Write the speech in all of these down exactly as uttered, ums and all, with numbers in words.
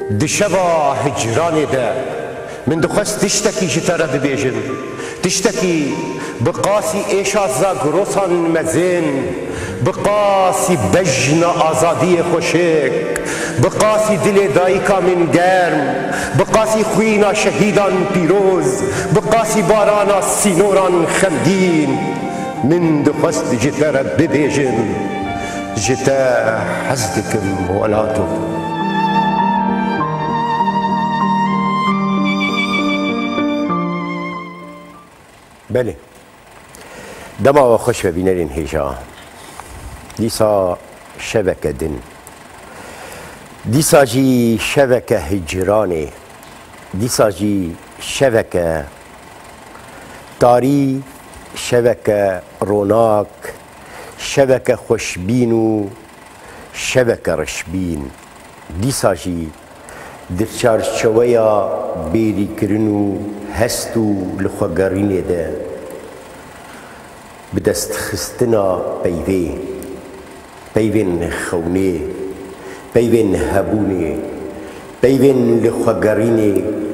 Di şeva hicranê de min dixwest tiştekî ji te re bibêjim. Tiştekî bi qasî êşa zagrosan mezin, bi qasî bejna azadiyê xweşik, bi qasî dilê dayika min germ, bi qasî xwîna şehîdan pîroz, bi qasî barana sînoran xemgîn, min dixwest ji te re bibêjim. Ji te hez dikim welato. Belê. Dema we xweş be bînerên hêja. Dîsa şeveke din. Dîsa jî şeveke hicranê. Dîsa jî şeveke tarî, şeveke ronak, şeveke xweşbîn û şeveke reşbîn. Dîsa jî di çarçeweya bêrîkirin û hest û lixwegerînê de bi destxistina peyvê, peyvên xewnê, peyvên hebûnê, peyvên lixwegerînê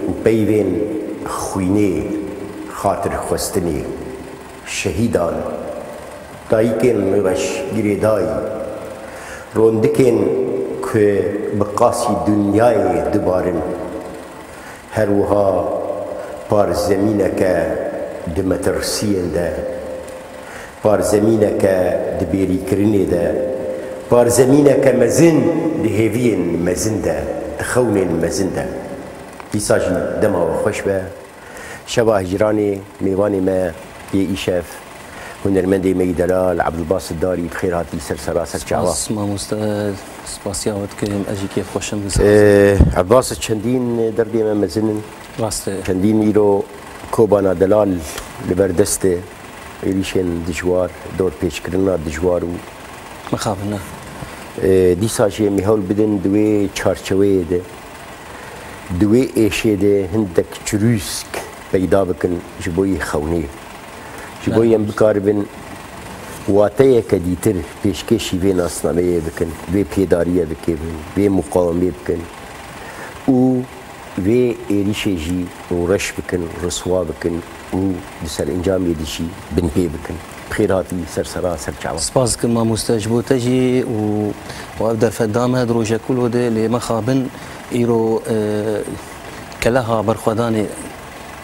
û peyvên xwînê, xatirxwestinê şehîdan, dayikên reş girêdayî, rondikên ku bi qasî dinyayê dibarin, her wiha parzemîneke di metirsiyên de, parzemîneke di bêrîkirinê de, parzemîneke mezin di hêviyên mezin de, di xewnên mezin de. Dîsa jî dema we xweş be. Şeva hicranê mêvanê me yê îşev, hunermendê me yî delal Ebdulbasit Darî, bi xêr hatî ser sera ser çava. Spas mamoste, spasiya we dikim, ez jî kêfxweş im. Ee, Ebdulbasit, çendîn derdê me mezin in. Rast e. Çendîn îro kobana delal li ber dest e, êrîşên dijwar, dorpêçkirina dijwar û Mixabin, ne. Ee, dîsa jî em ê hewl bidin di wê çarçeweyê de, di wê êşê de hindek çirûsk peyda bikin ji bo yê xewnê. Ji bo Belê. Em bikaribin wateyeke dîtir pêşkêşî vê nasnameyê bikin, vê pêdariyê bikin, vê muqawemê bikin. Û vê êrîşê jî rûreş bikin, riswa bikin û di serencamê de jî binpê bikin. Bi xêr hatî ser sera ser çavan. Spas dikim mamoste ji bo te jî û, û ev derfet da me di rojekulo de, lê mixabin îro, e, keleha berxwedanê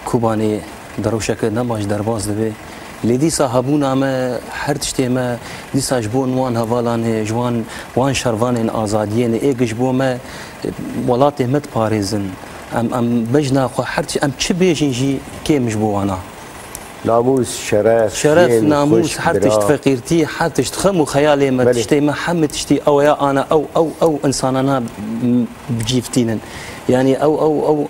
Kobanê di rewşeke ne baş derbas dibe. Lê dîsa hebûna me, her tiştê me, dîsa ji bo wan hevalanê, ji wan, wan şervanên azadiyê ne, ê giş bo me, welatê me diparêzin. Em, em bejna xwe her çi, em çi bêjin jî kêm ji bo wana. Namûs, şeref, Şeref, jin, namûs, xwişk, her tişt bira. Feqîrtî, her tişt xem û xeyalê me, Belê. Tiştê me, hemî tiştî ew ya ana, ew, ew, ew însanana bicîftînin. Yanî ew, ew, ew,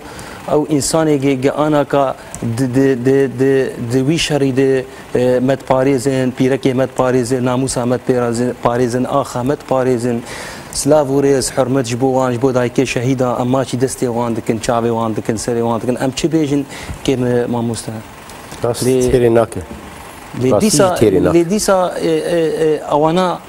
ew însanê ge, ge ana ka di, di, di, di, di wî şerî de, e, me diparêzin, pîrekê me diparêzin, namûsa me dipêrazin, parêzin, axa me diparêzin. Silav û rêz, hurmet ji bo wan, ji bo dayikê şehîda, em maçî destê wan dikin, çavê wan dikin, serê wan dikin. Em çi bêjin kêm e mamoste? Rast Lê têrê nake. Lê Rastî dîsa, jî têrê nake. Lê dîsa, e, e, e, ewana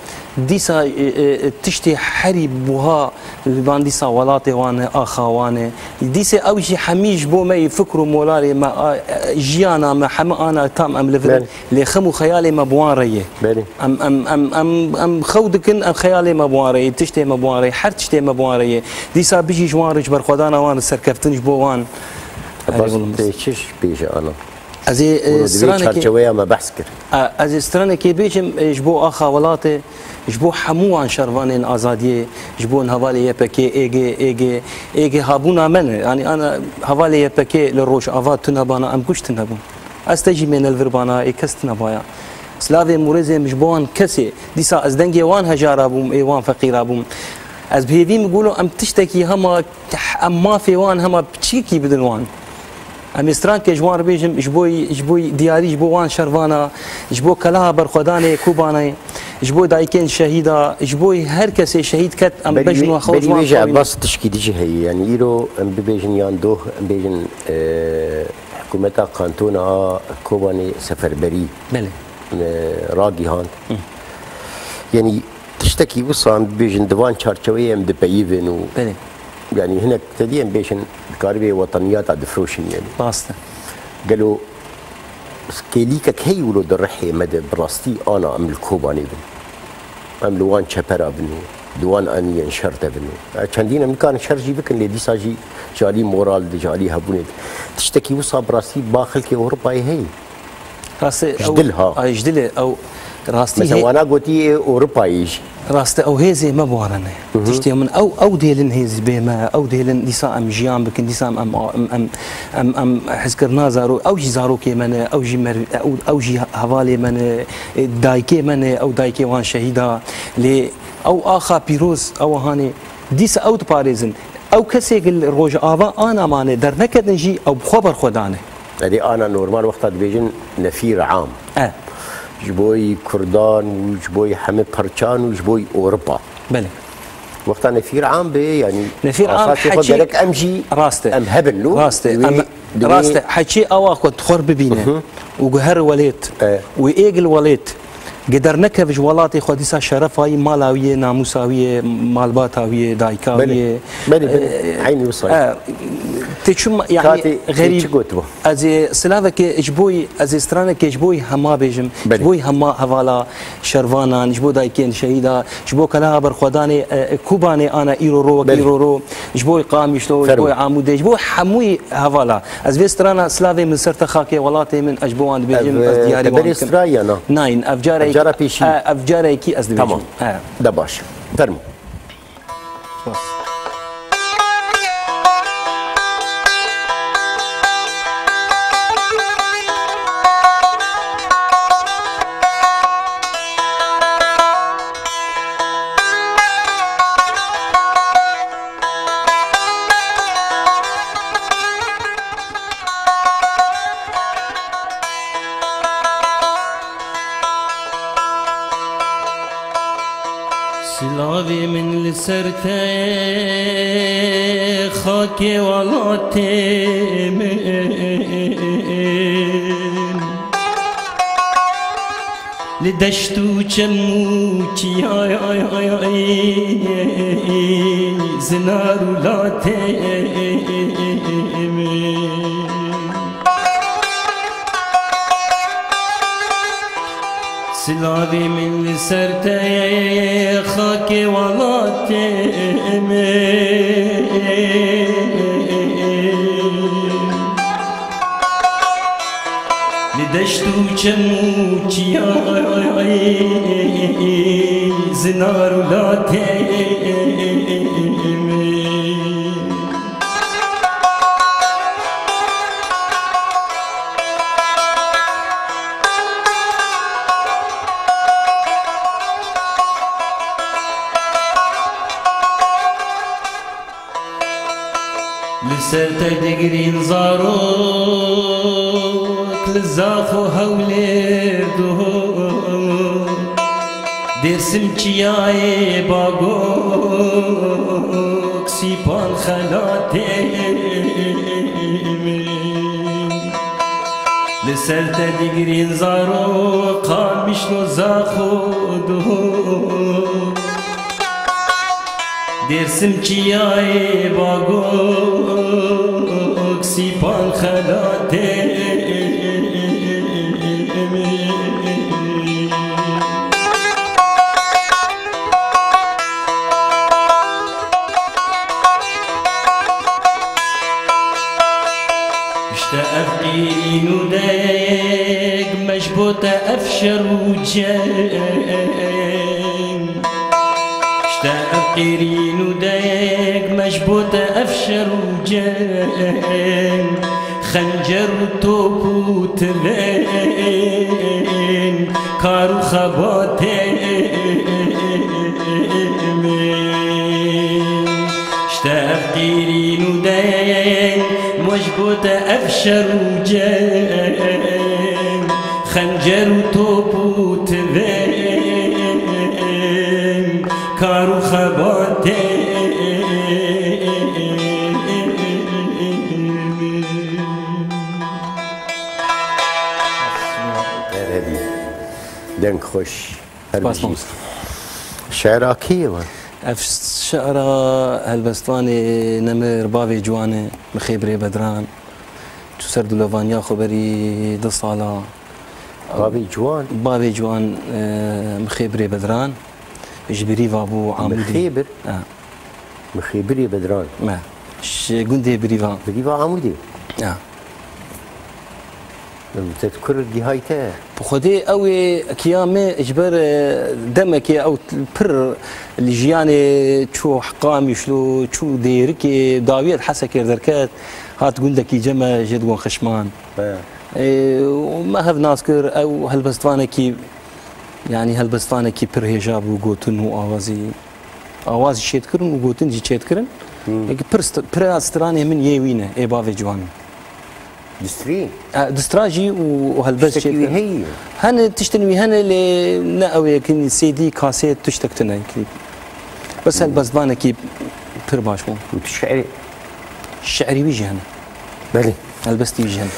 dîsa, e, e, e, tiştê herî buha li van dîsa welatê wan e, axa wan e. Dîsê ew jî hemî ji bo me yê fikr û molarê me, a, e, jiyana me, heme ana tam em li vir in. Belê. Lê xem û xeyalê me bi wan re ye. Belê. Em, em, em, em, em xew dikin, em xeyalê me bi wan re ye, tiştê me bi wan re ye, her tiştê me bi wan re ye. Dîsa bijî ji wan re, ji berxwedana wan re serkeftin ji bo wan. Erê Bas, oğlum. Tê çi bêje ana? Ez ê, e, Hûn ê di vê stranekê çarçeweya me behs kir. E, ez ê stranekê bêjim, e, ji bo axa welatê, ji bo hemû wan şervanên azadiyê, ji bo hevalê Y P G, ê gê, ê gê, ê gê habûna me ne. Yanî ana hevalê Y P G li Rojava tune bana, em guş tune bûn. Ez te jî mêne li vir bana, ê kes tune baya. Silavê mûrêzê min ji bo wan kesê, dîsa ez dengê wan hejara bûm, ê wan feqîra bûm. Ez bi hêvî min gulo em tiştekî hema em mafê wan hema piçikî bidin wan. Em ê stranke ji wan re bêjim, ji bo, ji bo diyarî, ji bo wan şervana, ji bo keleha berxwedanê Kobanê, ji bo dayikên şehîda, ji bo her kesê şehîd ket, em Berî bejna wê, xwe berî ji wan wê jî xwebînin. Abbas tişkî dijî heye, yanî îro em bibêjin yan doh, em bêjin, e, hikûmeta kantona a Kobanê seferberî, Belê. e, ragihand. Hı. Yanî tiştekî wisa em bibêjin di van çarçeweyê em dipeyivin û Belê. yanî hinek te dî em bêjin, dikarî bê wetaniyata difroşin yanî. Rast e. Gelo kêlîkek heye wilo di rihê me de bi rastî ana em li Kobanê bin? Em li wan çepera bin û di wan aniyên şer de bin û, e, çendîn em nikarin şer jî bikin, lê dîsa jî ji alî moral de, ji alî hebûnê de. Tiştekî wisa bi rastî ba xelkê Ewropayê heye? Rastî Ji ew, dil ha. Ay, ji dilê ew rastî Mesela hê-, wana gotî Ewropayê jî. Rastî ew hêzê me bi wan re ne. Hı hı. Tiştê min ew, ew dêlin hêzî bê me, ew dêlin dîsa em jiyan bikin, dîsa em, em, em, em, em hizkirina zaro-, ew jî zarokê me ne, ew jî mer-, ew, ew jî hevalê me ne, e, dayikê me ne, ew dayikê wan şehîda. Lê ew axa pîroz, ew hanê dîsa ew diparêzin. Ew kesê li Rojava ana mane derneketin jî ew bi xwe berxwe dane. Erê ana normal wexta dibêjin nefîr am. E. Ji bo yî Kurdan û ji bo yî hemî perçan û ji bo yî Ewropa. Belê. Wexta nefîr am bê, yanî Nefîr am asasê xwe heçî gerek em jî rast e. Em hebin lû. Rast e. Divê, Em, divê rast e. Heçî awa xwe dixwar bibîne Hı hı. û guher welêt E. û êgil welêt. Gi dernekeve ji welatê xwe dîsa şerefa wî, mala wî yê, namûsa wî yê, malbata wî yê, dayika wî Belê. yê. Belê, belê. E, Eynî wisa. e, Tê çima, yanî, Katê, tê xerîb, çi gotibû? Ez ê silavekê ji bo yî, ez ê stranekê ji bo yî hema bêjim, Belê. ji bo yî hema hevala şervanan, ji bo dayikên şehîda, ji bo keleha berxwedanê, e, e, Kubanê ana îro ro wek Belê. îro ro, ji bo yî Qamişlo, ji Fermo. bo yî Amûdê, ji bo hemû yî hevala. Ez vê strana silavê min ser te xakê welatê min, ez ji bo wan dibêjim, Ev, ez e, diyarî te wan berê dikim. Stra ya na? Nayîn, ev Ev carekî, cara pêşî. e, ev carekî ez dibêjim. Tamam. E. De baş. Fermo. Spas. Silavê min li ser te, xakê welatê min. Li deşt û çem û çiyayê zinar û latê min. Silavê min li ser te ye, xakê welatê min. Li deşt û çem û çiyayê zinar û latê min. Li ser te digirîn zarok, li Zaxo Hewlêr dû. Dêrsim çiyayê Bagok, Sîpan xelatê min. Li ser te digirîn zarok, Qamişlo, Zaxo dû. Dêrsim çiyayê Bagok, Sîpan xelatê min. Ji te ev qîrîn û deng, me ji bo te ev şer û ceng. Ji te ev qîrîn û deng, me ji bo te ev şer û ceng. Xencer û top û tivên, kar û xebatê min. Ji te ev qîrîn û deng, me ji bo te ev şer û ceng. Xencer û top û tivên, kar û xebatê min. Her hebî. Deng xweş. Her Spas bijî. Mamoste. Şe'ra kê ye we? Ev şi'ra helbestvanê nemir bavê ciwan e, Mixêbirê Bedran. Çû ser dulovaniya xwe berî du sala. Bavê ciwan? Bavê ciwan, e, Mixêbirê Bedran. Ji Birîva bû Amûdê. Mixêbir? Ha. Mixêbirê Bedran. Me. Ji gundê Birîva. Birîva Amûdê? Ha. Te kur dîhay te? Bi xwedê ew ê kiya me ji ber, e, demekê ew pir li jiyanê çû Heqamîşlo, çû Dêrikê, dawiyet Hesekê derket, hat gundekî cem e jê digon Xişman. He. E, û me hev nas kir, ew helbestvanekî, yanî helbestvanekî pir hêja bû, gotin û awazî, awaz jî çêdikirin û gotin jî çêdikirin. Hmm. Eke pir st-, pira stranê min yê wî ne, ê bavê ciwan. Distî? E, distra jî û, û helbest Tiştekî wî çêdikirin. Heye? Hene tiştin wî hene lê ne ew yek in C D, kaset, tiştek tune. Bes helbestvanekî pir baş bû. Û tu şi'rî? Şi'rî wî jî hene. Belê. Helbestî wî jî hene.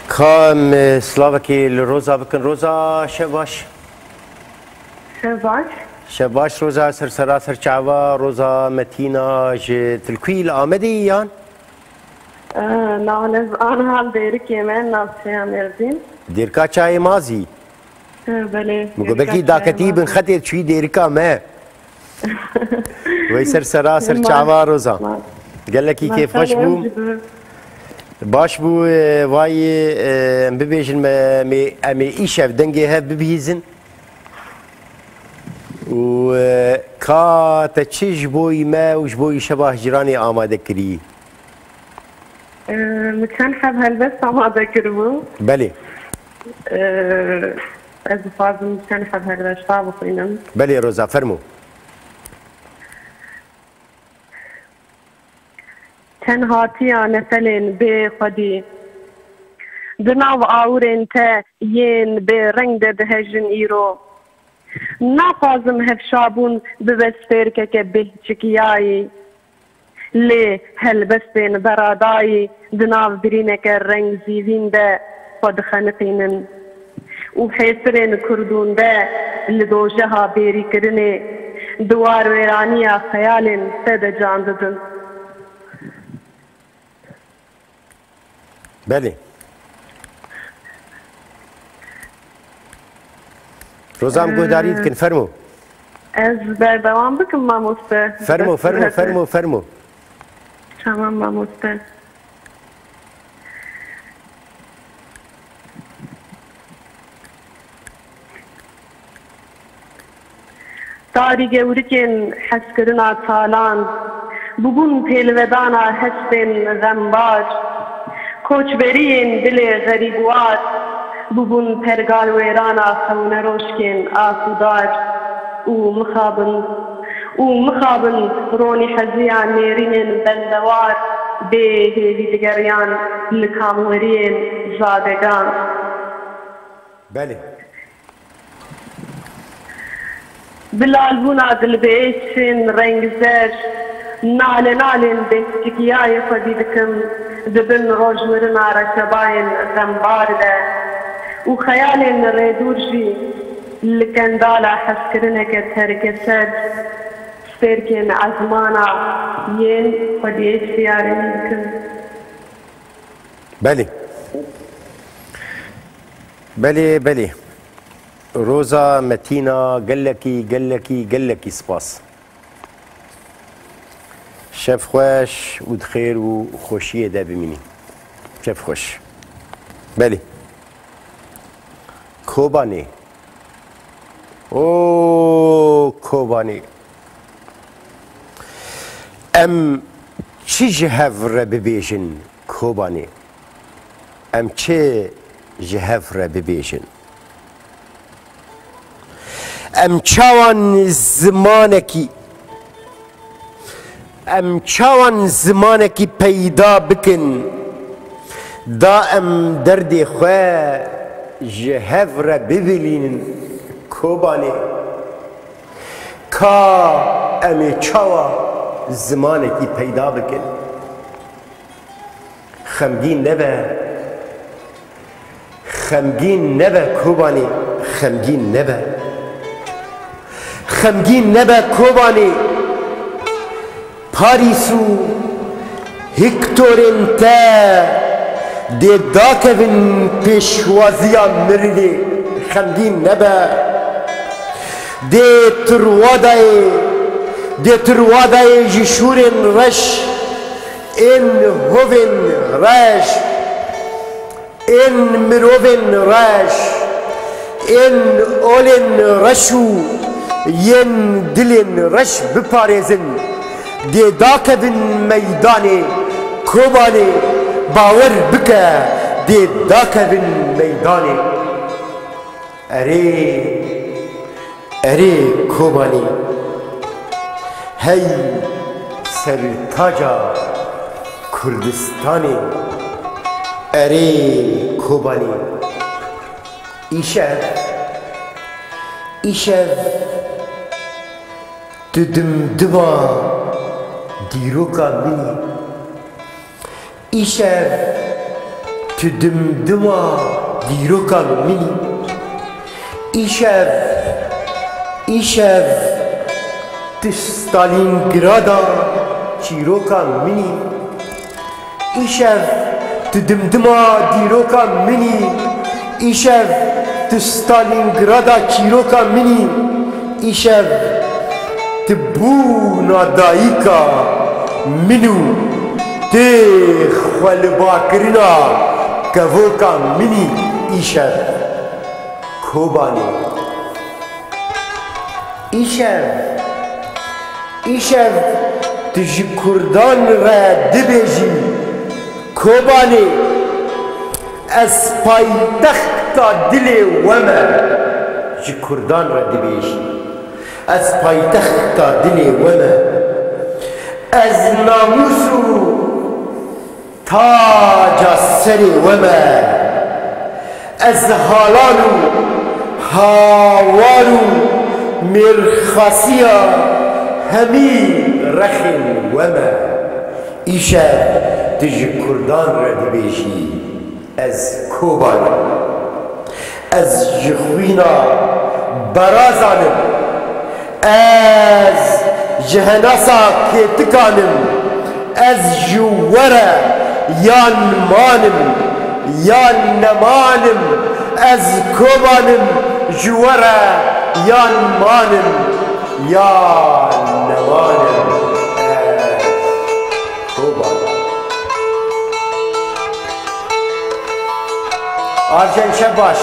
Ka em, e, slavekê li Roza bikin. Roza, şev baş. Şev baş. Şev baş, Roza, ser sera ser çava, Roza Metîna ji Tilkûyî li Amedê yan? E, na, ez aniha li Dêrikê me, navçeya Mêrdîn. Dêrika çayê Mazî? E, belê, Min got, Dêrika belkî çayê daketî bin Mazî. Xetê çûyî Dêrika me. Wey ser sera, ser Ma-, çava Roza. ma-, Gelekî ma kêfxweş ser bû. ev ji bi- Baş bû, e, vayê, e, em bibêjin me, me, em ê îşev dengê hev bibihîzin. Û, e, ka te çi ji bo me û ji bo şeva hicranê amade kirî? Ee, min çend heb helbest amade kiribû. Belê. Ee, ez dixwazim çend heb helbesta bixwînim. Belê, Roza, fermo. Çend hatiya nefelên bê xwedî, di nav awirên te yên bê reng de dihejin îro. Naxwazim hevşabûn bibe stêrkeke bêhçikiyayî, lê helbestên beradayî di nav birîneke rengzîvîn de xwe dixeniqînin û hêsirên kurdûnde li dojeha bêrîkirinê di warwêraniya xeyalên te de can didin. Belê. Rozam, guhdarî dikin, fermo. Ez berdewam bikim, mamoste. Fermo, fermo, fermo, fermo. Tamam, mamoste. Tarî gewrikên hezkirina talan, bûbûn pêlvedana hestên xembar, koçberiyên dilê xerîbwar, bûbûn pergalwêrana xewneroşkên asûdar û mixabin, û mixabin ronî heziya nêrînên bendewar bê hêvî digeriyan li kamweriyên zadegan. Belê. Bi lalbûna dilbêçên rengzer, nale nalên bêhçikiyayê xwedî dikim di bin rojmirina reşebayên xembar de û xeyalên rêdûr jî li kendala hezkirineke terkeser stêrkên ezmana yên xwediyê şiyarî dikim. Belê. Belê, belê. Roza Metîna, gelekî, gelekî, gelekî spas. Şev xweş û di xêr û xweşiyê de bimînî. Şev xweş. Belê. Kobanê. O Kobanê. Em çi ji hev re bibêjin Kobanê? Em çi ji hev re bibêjin? Em çawan zimanekî, em çawan zimanekî peyda bikin, da em derdê xwe ji hev re bibilînin Kobanê? Ka em ê çawa zimanekî peyda bikin? Xemgîn nebe. Xemgîn nebe Kobanê, xemgîn nebe. Xemgîn nebe Kobanê. Parîs û Hiktorên te dê dakevin pêşwaziya mirinê, xemgîn nebe. Dê tu rwadayê, dê tu rwadayê ji şûrên reş, ên hovên reş, ên mirovên reş, ên olên reş û yên dilên reş biparêzin. Dê dakevin meydanê Kobanê, bawer bike, dê dakevin meydanê. Erê, erê Kobanê, hey sertaca Kurdistanê, erê Kobanê. Îşev, îşev tu dimdima dîroka min î. Îşev tu dimdima dîroka min î. Îşev, îşev tu Stalîngrada çîroka min î. Îşev tu dimdima dîroka min î. Îşev tu Stalîngrada çîroka min î. Îşev tu bûna dayika min û tê xwelibakirina kevoka min î. Îşev Kobanê. Îşev, îşev tu ji Kurdan re dibêjî, Kobanê, ez paytexta dilê we me. Ji Kurdan re dibêjî, ez paytexta dilê we me. Ez namûs û taca serê we me. Ez halan û hawar û mêrxasiya hemî rexên we me. Îşev tu ji Kurdan re dibêjî, ez Koban im. Ez ji xwîna Barazan im. Ez ji henasa Kêtikan im. Ez ji we re yan man im, yan neman im. Ez Koban im, ji we re yan man im, yan neman im. Ez Koban im. Avjen, şev baş.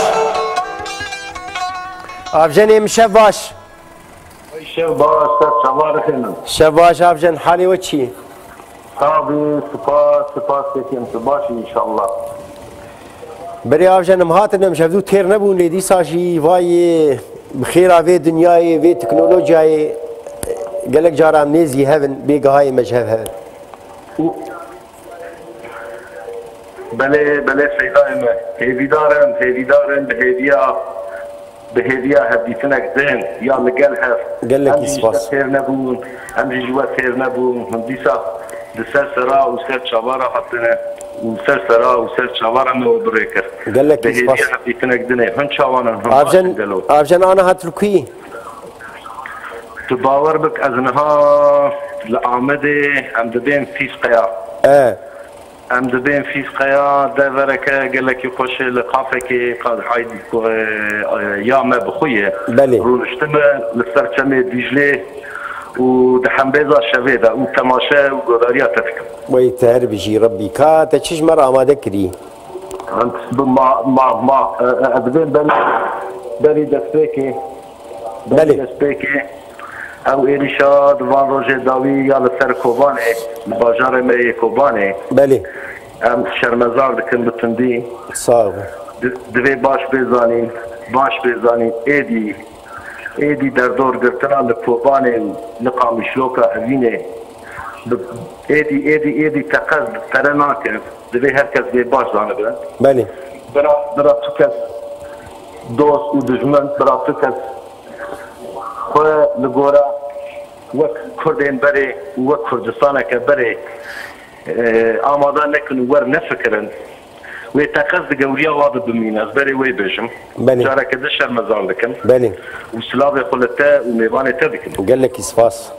Avjenê min, şev baş. Şev baş, ser çava dixênim. Şev baş Avjen, halê we çi? Tabi, spas, spas kekim, tu baş î înşallah. Berê Avjen, em hatin, em ji hevdû têr nebûn, lê dîsa jî vayê bi xêra vê dinyayê, vê teknolojiyayê, gelek cara em nêzî hev in, bêgihayê me ji hev hev in. Belê, belê Seydayê me. Hêvîdar im, hêvîdar im, bi hêviya, bi hêviya hevdîtinek din, ya li gel hev. Gelekî spas. Em jî ji te têr nebûn, em jî ji we têr nebûn. Hûn dîsa di ser sera û ser çava re hatine û ser sera û ser çava re me we bi rê kir. Gelekî spas. Bi hêviya hevdîtinek dinê. Hûn çawan in, hûn baş in gelo? Avjen, ana hat li kuyî? Tu bawer bik, ez niha li Amedê, em dibên Fîsqeya. E. Em dibên Fîsqeya, devereke gelekî xweş e, li qafekê, qa-, hay, ku, e, ya me bi xwe ye. Belê. Rûniştime li ser çemê Dîclê û di hembêza şevê de û temaşe û godariya te dikim. Wey, te her bijî Rebbî. Ka te çi ji me re amade kirî? Em bi ma, ma, ma, e, e, ez dibêm berî, berî destpêkê. Belê. Destpêkê, ew êrîşa di van rojê dawî ya li ser Kobanê, li bajarê me yê Kobanê. Belê. Em şermezar dikin bi tundî. Sağ ol. Di-, divê baş bê zanîn, baş bê zanîn. Êdî, êdî derdor girtina li Kobanê û li Qamişloka Evînê. Bi-, êdî, êdî, êdî teqez pere nake. Divê her kes vê baş zanibe. Belê. Bira, bira tu kes dost û dijmin, bira tu kes xwe li gora wek Kurdên berê û wek Kurdistaneke berê, e, amade nekin û wernefikirin. Wê teqez di gewriya wa de bimîne. Ez berê wê bêjim. Belê. Careke din şermezar dikim. Belê. Û silavê xwe li te û mêvanê te dikim. Gelekî spas.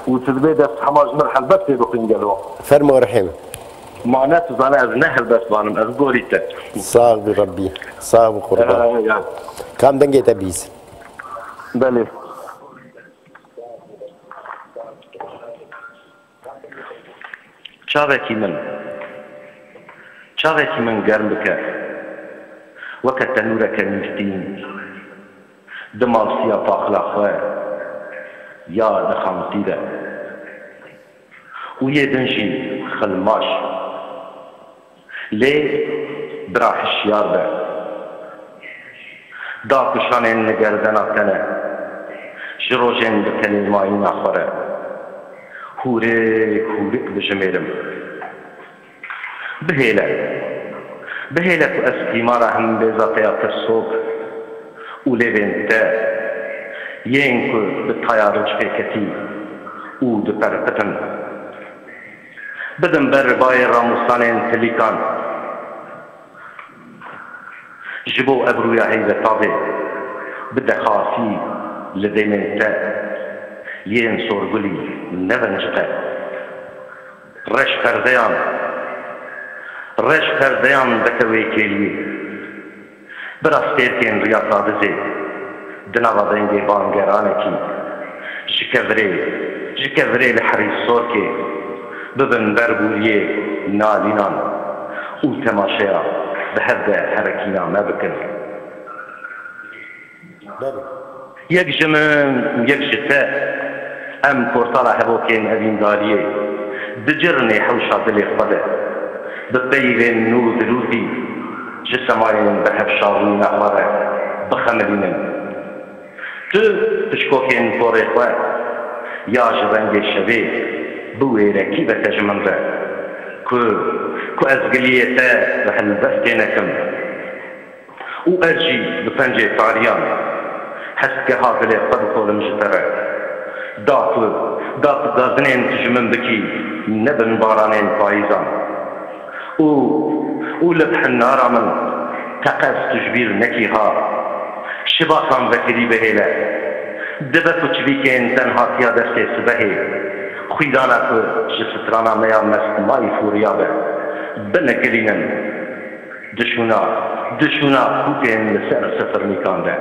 û tu dibê dest hema ji min helbestê bixwîn gelo. Fermo rihê min. Ma ne tu zane ez ne helbestvan im, ez gorî te. Sax bî Rebbî. Sax bî qurban. Ee, ya. Kam dengê te bihîs. Belê. Çavekî min, çavekî min germ bike, weke tenûreke nîvtîn, di malsiya paxila xwe ya di xamtî de û yê din jî xilmaş. Lê bira hişyar be. Da ku şanên li gerdena te ne, ji rojên bi tenê mayîna xwe re hûrik hûrik bijimêrim. Bihêle, bihêle ku ez tîmara himbêza te ya tirsok û lêvên te yên ku bi taya ric pê ketî û diperpitin, bidim ber bayê ramûsanên tilîkan. Ji bo ebrûya heybeta vê bi dexasî li dêmên te yên sorgulî nebin ji te. Reş perdeyan, reş perdeyan deke wê kêliyê. Bira stêrkên riya Qadizê di nava dengê bangeranekî ji kevirê, ji kevirê li herî sorkê bibin ber bûriyê nalînan û temaşeya bi hev de herekîna me bikin. Belê. Yek ji min û yek ji te, em portala hevokên evîndariyê di cirnê hewşa dilê xwe de, bi peyvên nû dilûtî ji semayên bi hevşavîna xwe re bixemilînin. Tu pişkokên porê xwe ya ji rengê şevê bi wêrekî veke ji min re, ku, ku ez giliyê te bi helbestê nekim. Û ez jî bi pencê tariyan hestgeha dilê xwe dikolim ji te re. Da tu, da tu gazinên tu ji min bikî nebin baranên payîzan. Û, û li bi hinara min teqez tu ji bîr nekî ha. Şivakan vekirî bihêle. Dibe ku çivîkên tenhatiya destê sibehê, xwîdana ku ji strana me ya mest mayî fûriya be, binikilînin. Dişûna, dişûna qûtên li ser sifirnîkan de.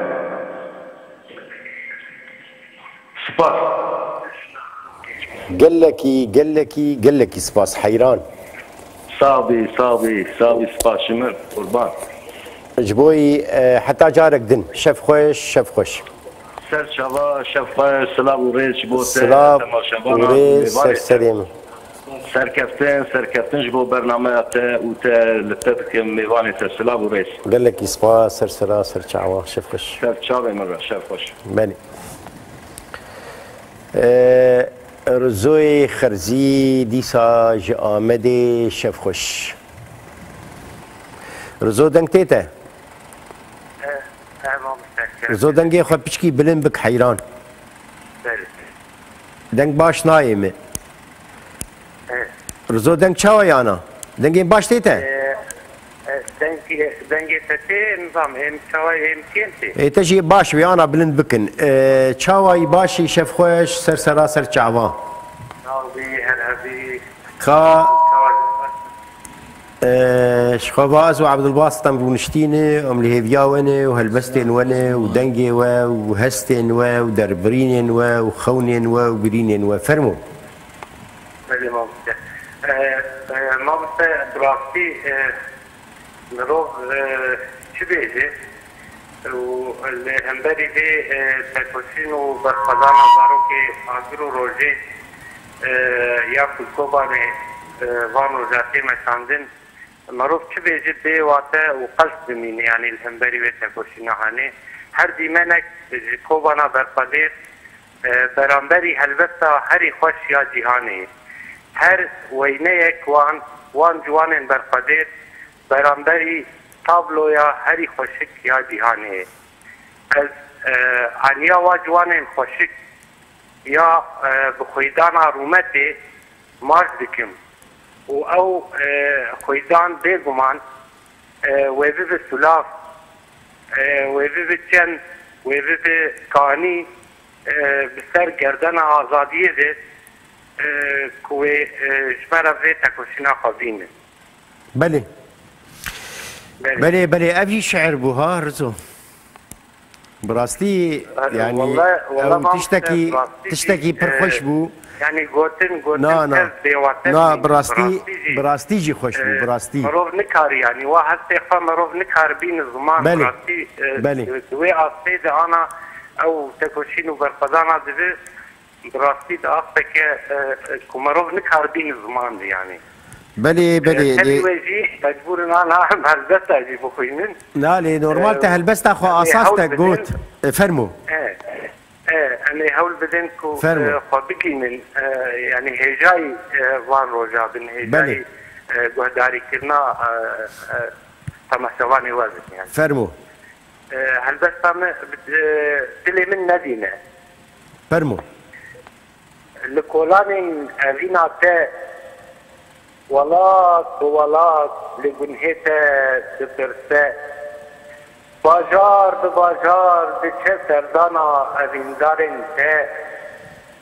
Spas. Gelekî, gelekî, gelekî spas. Heyran. Sax bî, sax bî, sax bî, spas ji min, qurban. Ji bo yî, e, heta carek din. Şev xweş, şev xweş. Ser çava, şev xweş, silav û rêz ji bo te, Silav û temaşevanan û rêz mêvanê ser te. Serê min. Serkeftin, serkeftin ji bo bernameya te û te li te dikim mêvanê te. Silav û rêz. Gelekî spas, ser sera, ser çawa, şev xweş. Ser çavê min re, şev xweş. Belê. Ee, Rizoyê Xerzî dîsa ji Amedê, şev xweş. Rizo, deng tê te? Eh, eh, mamoste. Rizo, dengê xwe piçkî bilind bik, heyran. Belê. Deng baş nayê me. Eh. Rizo, deng çawa ye ana? Dengên baş tê te? Eh, eh, deng, dengê te tê, nizam, êm çawa, êm kêm tê? Ê, te jî baş wê ana bilind bikin. Eh, çawa yî, baş î, şev xweş, ser sera, ser çavan. Sağ ol, iyi, her, her, iyi. Ka, Çawa? Ee, ji xwe va ez û Ebdulbasit em rûniştî ne, em li hêviya we ne û helbestên we ne û dengê we û hestên we û derbirînên we û xewnên we û birînên we. Fermo. Belê mamoste. Ee, e, mamoste, bi rastî, e, mirov, e, çi bêje? Û li hemberî vê, e, tekoşîn û berxwedana zarokê agir û rojê, e, ya ku Kobanê, e, van roja tê meşandin, mirov çi bêje bê wate û qels bimîne, yanî li hemberî vê tekoşîna hanê. Her dîmenek ji Kobana berxwedêr, e, beramberî helbesta herî xweş ya cîhanê ye. Her weyneyek wan, wan ciwanên berxwedêr beramberî tabloya herî xweşik ya cîhanê ye. Ez, e, aniya wa ciwanên xweşik ya, e, bi xwîdana rûmetê maç dikim û ew, e, xwîdan bêguman, e, wê bibe silav, e, wê bibe çend, wê bibe kanî, e, bi ser gerdena azadiyê de e, ku wê, e, ji me re vê tekoşîna xwe bînin. Belê. Belê. Belê, belê, ev jî şiir bû, ha, Rizo? Bi rastî, E, yanî, wele, wele ew mamoste, tiştekî, bi rastî jî, tiştekî pir e, xweş bû. Yanî gotin, gotin Na, na. Kes bêwate Na, bînin, bi rastî, bi rastî jî, bi rastî jî xweş bû, e, bi rastî. Mirov nikar, yanî, wa hestê xwe mirov nikar bîne ziman, bi Belê. Rastî, e, Belê. Di, di wê astê de ana ew tekoşîn û berxwedana dibe. Bi rastî di asteke, e, e, ku mirov nikar bîne ziman de, yanî. Belê, belê, E, tenê lê wê jî mecbûr in ana em helbesta jî bixwînin. Na, lê normal E, te helbesta xwe em ê asas hewl te bidin. Got. E, fermo. E, e, em ê hewl bidin ku, Fermo. e, xwe bigihînin, e, yanî hêjayî, e, van roja bin, Belê. Hêjayî, e, guhdarîkirina, e, e, temaşevanê we bin, yanî. Fermo. E, helbesta min, e, dilê min nedîne. Fermo. Li kolanên evîna te, welat bi welat li gunhê te dipirse. Bajar bi bajar diçe serdana evîndarên te,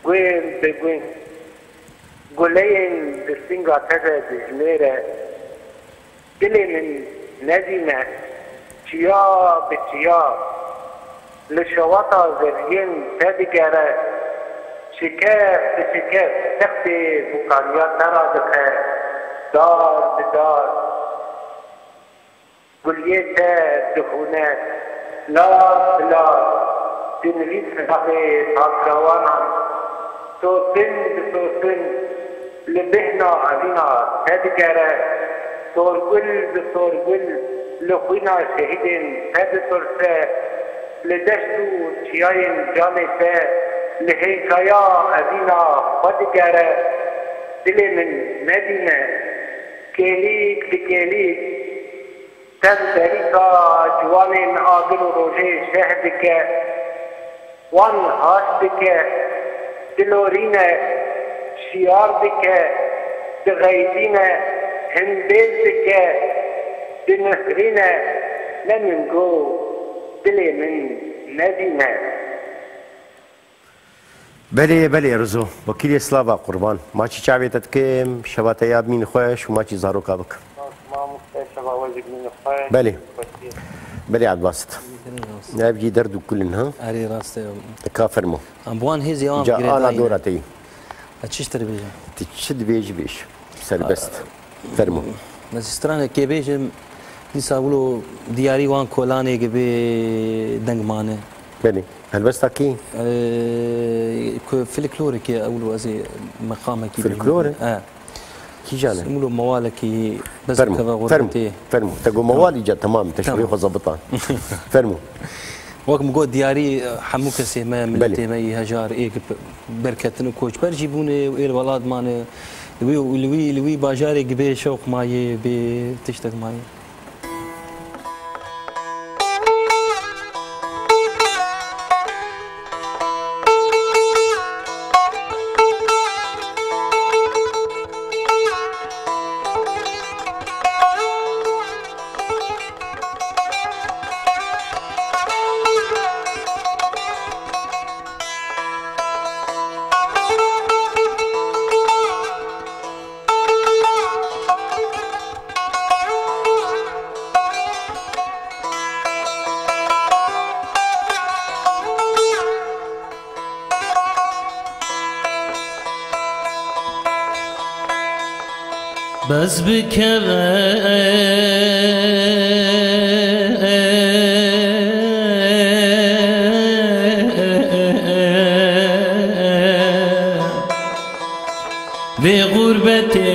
gund bi gund. Guleyên di sînga te de dijmêre. Dilê min nedîne, çiya bi çiya, li şewata zeviyên te digere, şikeft bi şikeft textê bûkaniya te radixe, dar bi dar. Guliyê te dixûne, laz bi laz, dinivîse navê takrawanan, sosin bi sosin, li bêhna evîna te digere, sorgul bi sorgul, li xwîna şehîdên te dipirse, li deşt û çiyayên canê te, li hêjaya evîna xwe digere, dilê min nedîne, kêlîk bi kêlîk, Tev derîka ciwanên agir û rojê şeh dike, wan haş dike, dilorîne, şiyar dike, dixeyzîne, himbêz dike, dinihrîne, ne min got, dilê min nedîne. Belê, belê, Rizo. Wekîlê Slava Qurban. Maçî çavê te dikim, şeva te ya bimîn xweş û maçî zaroka bik. Mamoste, şeva we jî bimîn xweş. Belê. Xweşî. Belê, Ebdulbasit. Ev jî derd û kul in, ha? Erê, rast e. Ka fermo. Em bi wan hêzê wan Ca girêdayî ana ne. Dora te yî. Ez çi ji te re bêjim? Tu çi dibêjî bêj. Serbest. Fermo. Ez stranekê bêjim, dîsa wilo diyarî wan kolanê gibi deng mane. Belê. Helbesta kî? Ee, ku folkloreke ewlo ez ê meqamekî Folklor e? Bêjim. E. Kîjan e? Wilo mewalekî bes Fermo. Keve Fermo. Gurbetê. Fermo. Te got mewal îca, tamam. Te şurê Tamam. Xwe zabita. Fermo. Wek min got, diyarî, e, hemû kesê me, Belê. Miletê me yî hejar ê ki p-, berketin û koçber jî bûne û ê li welat mane. Li wî, li wî, li wî bajarê gibê şewq mayê, bê tiştek mayê. Bes bikeve vê gurbetê.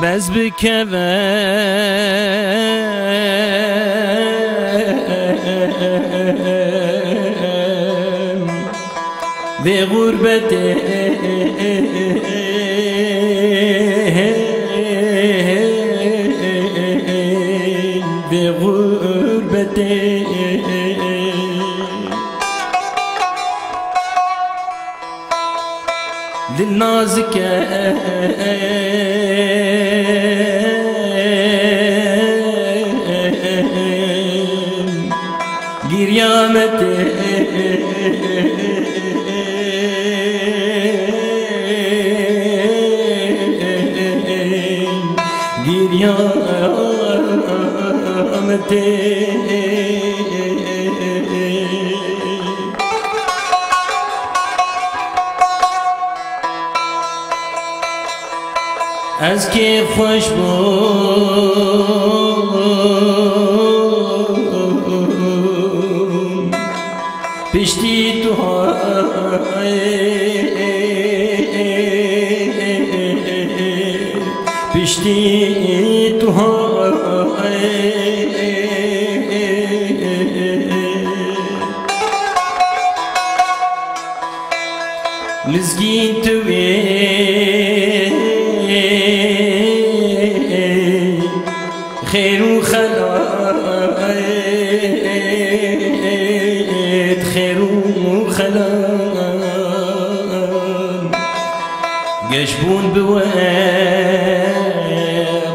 Bes bikeve vê gurbetê, vê gurbetê. Dil nazik e. Ez kê xweş bûm piştî tu hay, piştî tu hay. Mizgîn tu wê xêr û xelan, xêr û xelan. Geş bûn bi we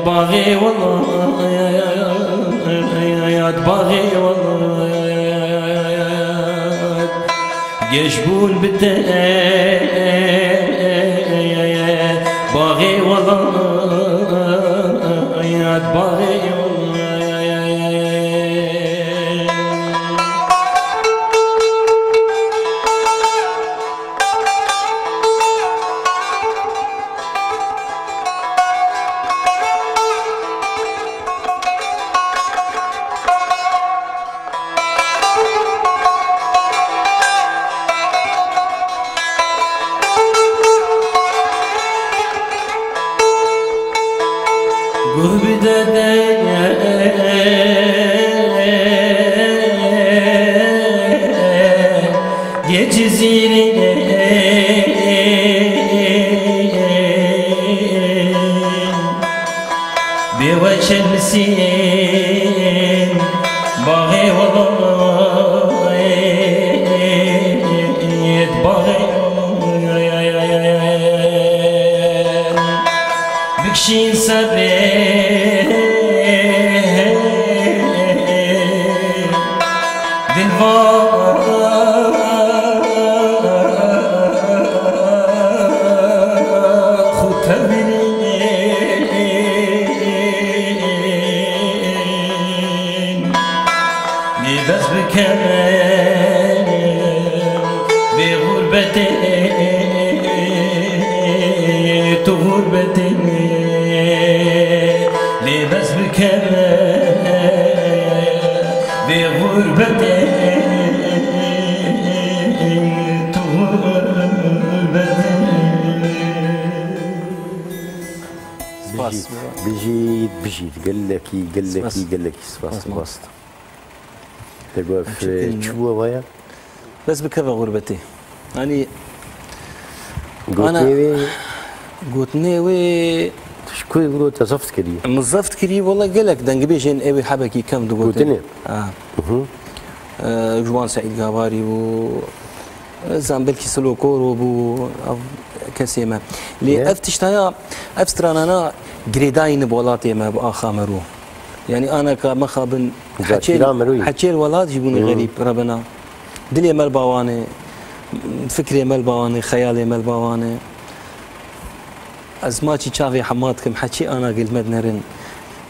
baxê welat, baxê welat. Geş bûn bi te baxê welat, baxê welat. Gurbide de gece zirine Bê we çelmisîn baxê welat, baxê bikşîn sebrê dilva xwe tevî. Lê bes bike vê xurbetê, tu xurbetê. Lê bes bike vê xurbetê, tu xurbetê. Spas. Bijît, bijît, bijît. Gelekî, gelekî, Spas. gelekî spas. Spas, Spas. Te got, Teşekkür ederim. Çi bû vaya? Bes bikeve xurbetê. Yanî, Gotinê ana, wê gotinê wê Tu ji ku bû te zeft kiriye? Min zeft kiriye, wela gelek dengibêjên ew ê hebekî kem digotin. Gotinê? Ha. Hı hı. Ee, Ciwan Seîd Gabarî bû. Zan belkî Silo Koro bû, ev kesê me. Lê Ne? ev tiştaya, ev stranana girêdayî ne bi welatê me, bi axa me ro. Yanî aneka mexabin Zatîra heçêl, me ro yî. heçêl welat jî bûne Hı. xerîb, rebena. Dilê me li ba wan e, fikrê me li ba wan e, xeyalê me li ba wan e. Ez maçî çavê hema dikim, heçî ana gel me dinerin.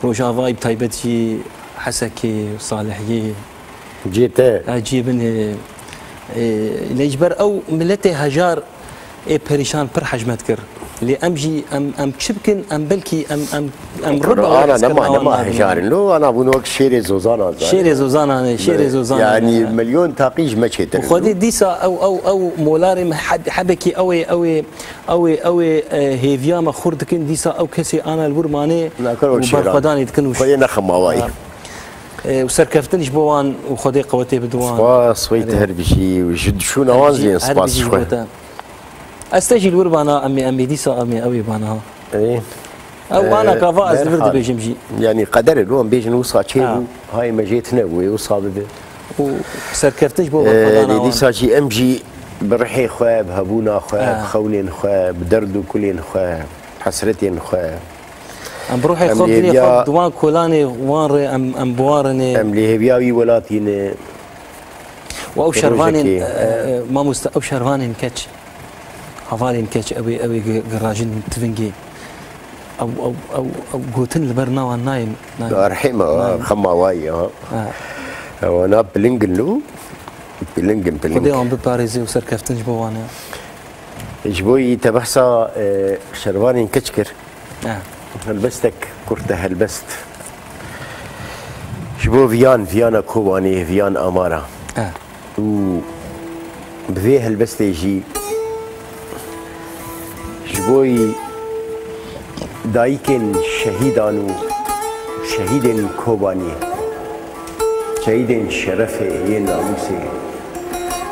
Rojavayî bi taybet jî Hesekê û Salihiyê. Cê te. E, cê min e. E, lê ji ber ew miletê hejar ê perîşan pir hej me dikir. Lê em jî, em, em çi bikin, em belkî, em, em, em riba Ana wan nema, nema hejar in. Lo, ana bûn wek şêrê Zozana zanin. Şêrê Zozanan e, şêrê Zozanan e. Yanî milyon taqî ji me çêtir in. Xwedê dîsa ew, ew, ew molarê me heb-, hebekî ew ê, ew ê, ew ê, ew ê, e, hêviya me xurt dikin, dîsa ew kesê ana li wir manê Nakar û wek şêran. berxwedanê dikin û Xwedê nexemawayî. Ha. E, û serkeftin ji bo wan û Xwedê qewetê bide wan. Spas, wey te Erê. her bijî û ji şûna wan Her bijî, zî her spas bijî ji xwe. bo te. Ez te jî li wir bana, em ê, em ê dîsa em ê ew ê bana. Ê. Ew Ee, ana ka va ez li vir derhal. dibêjim jî. Yanî qeder e, lo em bêjin wisa çê Ha. bû, hayê me jê tune bû, ê wisa bibe. Û serkeftin ji bo Ee, berxwedana lê wan. dîsa jî em jî bi rihê xwe, bi hebûna xwe, Ha. bi xewnên xwe, bi derd û kulên xwe, bi hesretên xwe. Em bi ruhê Em xwe, lê dinê xwe, ya di wan kolanê wan re em, em bi wan re ne. Em lê hêviya wî welatî ne. Û ew şervanên, e, e, mamoste, ew şervanên keç, hevalên keç, ew ê, ew ê gi-, girajin tivingê. Ew, ew, ew, ew gotin li ber nawan nayên, nayên. Darhê me, nayên. Xema wayî, ha. Ha. Ewana piling in lo, piling in, piling. Xwedê wan biparêze û serkeftin ji bo wan e. Ji bo yî te behsa, e, şervanên keç kir. E. Helbestek kurt e, helbest. Ji bo Viyan, Viyana Kobanê, Viyan Amara. E. Û bi vê helbestê jî ji bo yî dayikên şehîdan û şehîdên Kobaniyê, şehîdên şerefê yên namûsê,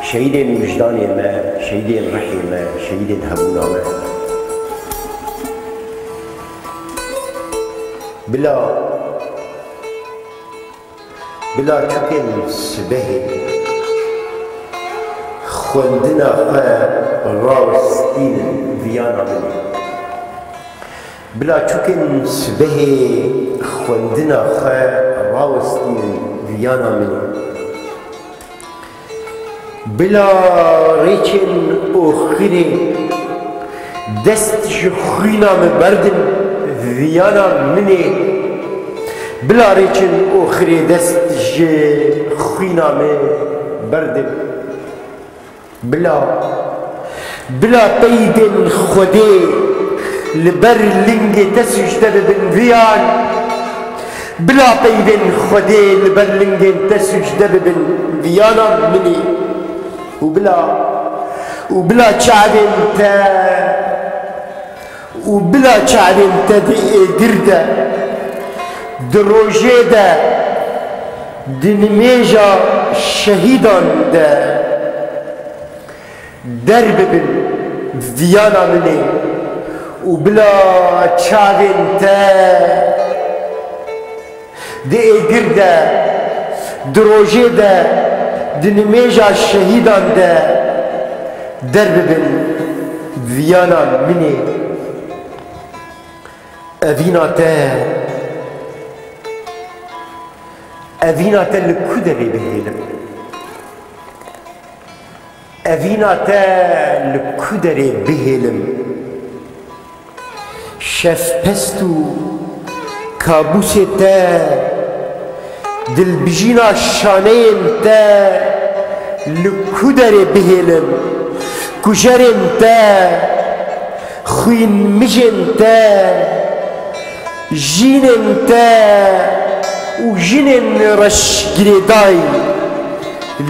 şehîdên wijdanê me, şehîdên rihê me, şehîdên hebûna me. Bila Bila çûkên sibehê xwendina xwe rawestînin viyana min ê. Bila çûkên sibehê xwendina xwe rawestînin viyana min ê. Bila rêçên oxirê dest ji xwîna min berdin viyana min ê. Bila rêçên oxirê dest ji xwîna min berdin. Bila, bila peydên Xwedê li ber lingê te sûcde bibin viyan. Bila peydên Xwedê li ber lingên te sûcde bibin viyana min ê. Û bila, û bila çavên te, û bila çavên te di êgir de, di rojê de, di nimêja şehîdan de derbibin viyana min ê û bila çavên te di êgir de, di rojê de, di nimêja şehîdan de derbibin viyana min ê. Evîna te, evîna te li ku derê bihêlim? Evîna te li ku derê bihêlim? Şevpest û kabûsê te, dilbijîna şaneyên te li ku derê bihêlim? Kujerên te, xwînmijên te, jînên te û jinên reş girêdayî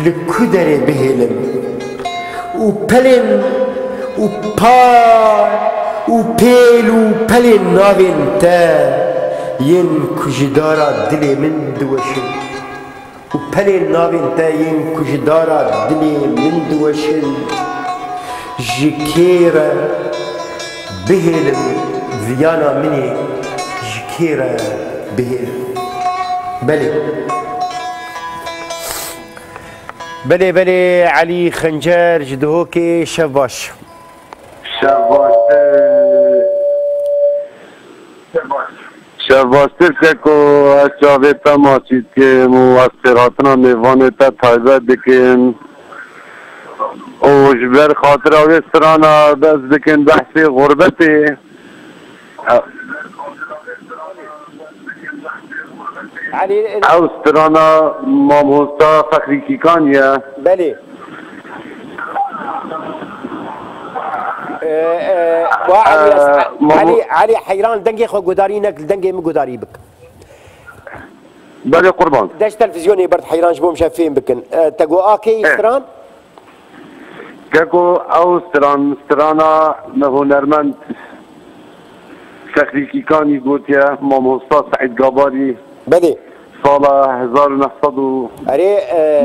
li ku derê bihêlim? Û pelên û pa û pêl û pelên navên te yên ku ji dara dilê min diweşin. Û pelên navên te yên ku ji dara dilê min diweşin, ji kê re bihêlim viyana min ê, ji kê re bihêlim? Belê. Belê, belê, Elî Xencer ji Duhokê, şev baş. Şev baş. Şev baştir keko, ez çavê te masî dikim û ez xêrhatina mêvanê te taybet dikim. Û ji ber xatira wê strana ez dikim behsê xurbetê. Elî, Ew strana mamosta Fexrî Kîkan ye. Belê. Ee, e, wa Elî, Ee, Mamu- Elî, Elî Heyran, dengê xwe gudarî nek, dengê min gudarî bik. Belê qurban. Deş televîzyonê berd Heyran ji bo min şefên bikin. Ee, te got akê Eh. stran? Keko ew stran, strana me hunermend Fexrî Kîkanî gotiye, mamosta Seîd Gabarî. Belê. Sala hezar û neh sed û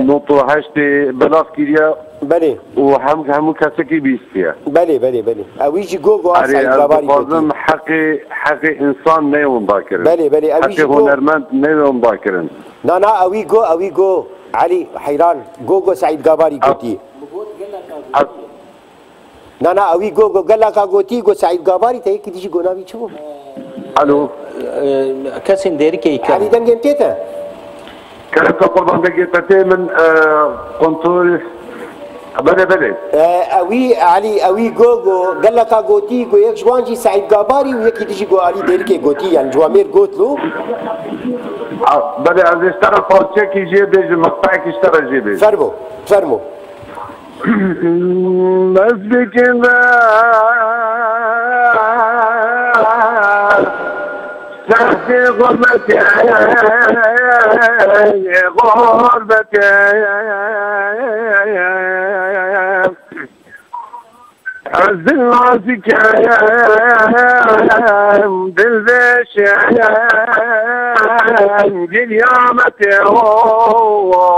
nod û heştê belav kiriye Belê. û hem, hemû kesekî bîstiye. Belê, belê, belê. Ew wî jî go, go a Erê, Seîd ez Gabarî dixwazim gotiye. heqê, heqê însan neyê winda kirin. Belê, belê, ew wî Heqê jî go. hunermend neyê winda kirin. Na, na, ew wî go, ew wî go. Elî Heyran, go, go Seîd Gabarî Ew- gotiye. ew- Na, na, ewî go, go, geleka gotî, go Seîd Gabarî, te yekî dijî go navî çi bû? Alo. Ee, kesên Dêrikê kevin. Elî dengên tê te? Kerem ke qurban, D G T T min, e, kontrol. Belê, belê. E, ewî, Elî, ewî go, go, geleka gotî, go yek ji wan jî Seîd Gabarî û yekî dijî go Elî Dêrikê gotî, yani ji wan mêr got lo. A, belê, ez ê ji te re parçekî jê bêjim, meqtayekî ji te re jê bêjim. Fermo, fermo. Ez dikim ve Sehfê gurbetê, gurbetê. Ez dil nazikem, dil veşem, giryame tê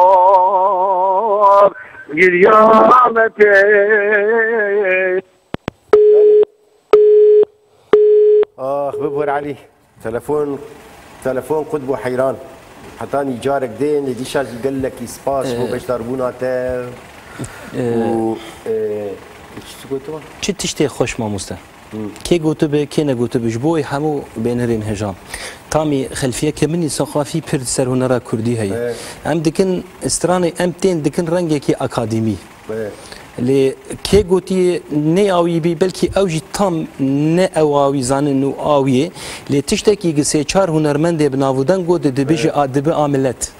hor, giryame tê. Ax, bibûr Elî. Telefon, telefon qut bû heyran. Hetanî carek dê, nê dîşa jî gelekî spas ji bo Ee, beşdarbûna te. Ee, û, e, çi gotiba? Çi tiştê xweş, mamoste. Hı. Kê gotibe, kê negotibe, ji bo wê hemû bênerên hêja. Tamî xelfiyeke min î sexafî pir di ser hunera kurdî heye. Evet. Em dikin stranê, em tên dikin rengekî akademî. Evet. Lê kê gotiye nê awî bî, belkî ew jî tam ne ew awî zanin û awiyê. Lê tiştekî gi sê çar hunermendê bi nav û deng got, dibêje Evet. a, dibe a milet.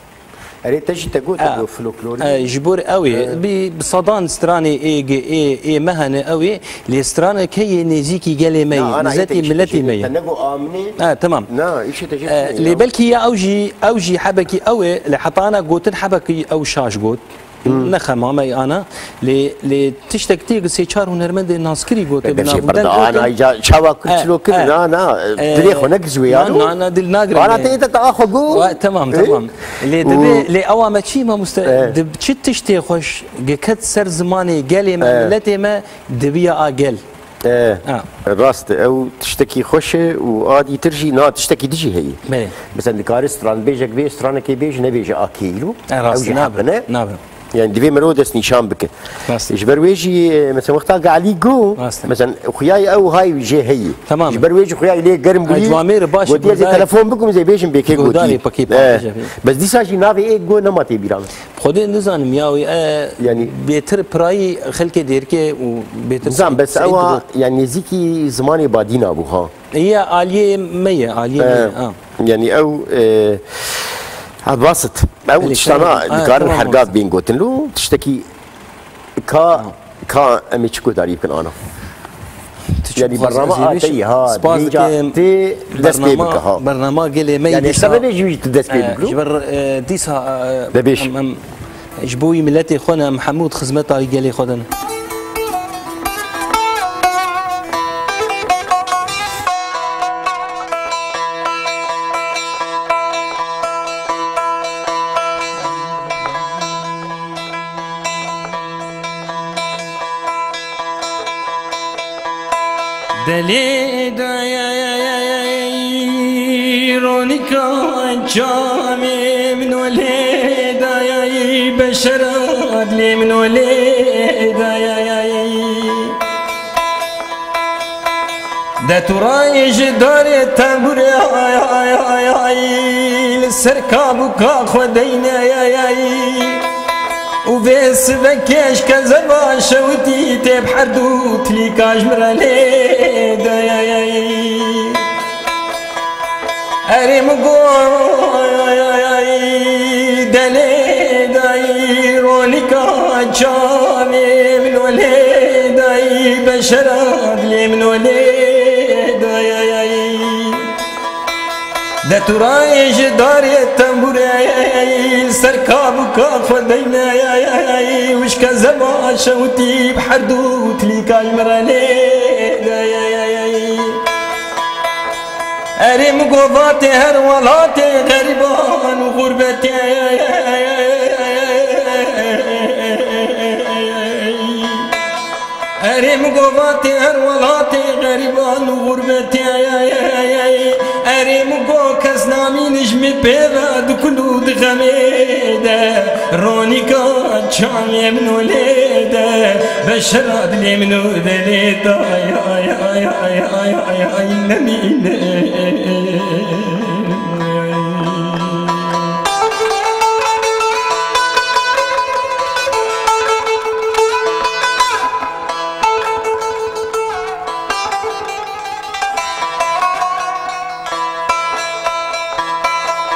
Erê, te jî te got, te A, got folklorî. E, ji bo ew ê, Evet. bi, bi sedan stranê ê, ê, ê me hene ew ê, lê straneke yê nêzîkî gelê me Na, yê, ana, ê nizetî te jî, miletî te jî, me yê. Te nego amine. E, tamam. Na, îşê te jî E, tune lê ya. belkî ya ew jî, ew jî hebekî ew ê, lê heta ana gotin hebekî ew şaş got. Hmm. Ne xema me ana. Lê, lê tiştek tê sê çar hunermendê naskirî gote, Be-, bi bevşê nav û deng berda, gote. ana, îca çawa kir, E, çilo kir, e. na, na, E, dilê xwe nekir ji wê ya, na, na, na, dil nagrim. Ana te yê te ta xwe got. Wa, tamam, E? tamam. Lê Û dibe, lê ewa me çi, mamoste? E. Dib-, çi tiştê xweş, ge ket ser zimanê gelê me, E. miletê me, dibiya a gel. E, Ha. rast e. Ew tiştekî xweş e û a dîtir jî na tiştekî dijî heye. Belê. Mesela, dikare stranbêjek bê, stranekê bêj, nebêje a kêlû. E, rast Ew e, jî nabe, heqine. nabe. Yani, divê mero destnîşan bike. Rast e. Ji ber wê jî, e, mesela, wexta Galî go, Rast e. mesela, xuyayê ew hay jê heye. Tamam. Ji ber wê jî xuyayê lê germ E, bûyî. civamêre baş e, Gotiye, "Ez ê guhdarê telefon bikim, ez ê bêjim bê kê Guhdarê gotiye." pakê E, pakê jê. Bes dîsa jî navê ê go nema tê bîra min. Xwedê nizanim ya wî, e, Yani bêtir pirayî xelkê dêrikê û bêtir Nizam, bes Seîd ewa, dibû. yani nêzîkî zimanê badîna bû, ha. Ya aliyê me ye, aliyê me ye, E, ha. yani ew, e, ha, basit. Ew Belê, tiştana tamam. Ha, dikarin tamam, hergav tamam. bên gotin. Lo, tiştekî ka, Ha. ka em ê çi guhdarî bikin ana? Tu çi Yani dixwazî, bernama ez ê a bêjim? tey, ha, Spas vêca dikim. tê dest pê Bernama, bike, ha. bernama gelê me yê Yani dîsa, sebebê jî wî tu dest pê e, bike. ji ber, e, dîsa, e, Debêj. em, em, ji bo wî miletê xwe ne, em hemû di xizmeta wî gelê xwe de ne. Delê dayê Ronika, çavê min olê dayê, beşera dilê min olê dayê. De tu rayê ji darê tembûrê, ay, ay, ay, ay, li ser kabûka xwe deyne, ay, ay. Û vê sivekê ji kezeba şewitî tê bi herdu tilîka ji min re lê de, ay, ay. Erê min go, ay, ay, ay, ay, delê dayî, Ronika, çavê min olê dayî, beşera dilê min olê dayî, ay, ay. De tu rayê ji darê tembûrê, ser kabûka xwe deyne, ay, ay, ay, wişke zema şewtî bi herdu tilîka ji min re lê de, ay, ay, ay, ay. Erê min go vatê her welatê xerîban û xurbetê. Erê min go vatê her welatê xerîban û xurbetê. Erê min go kes namîn ji min pê ve di kul û di xemê de. Ronîka çavê min olê de, beşera dilê min û delê de, ay, ay, ay, nemîne.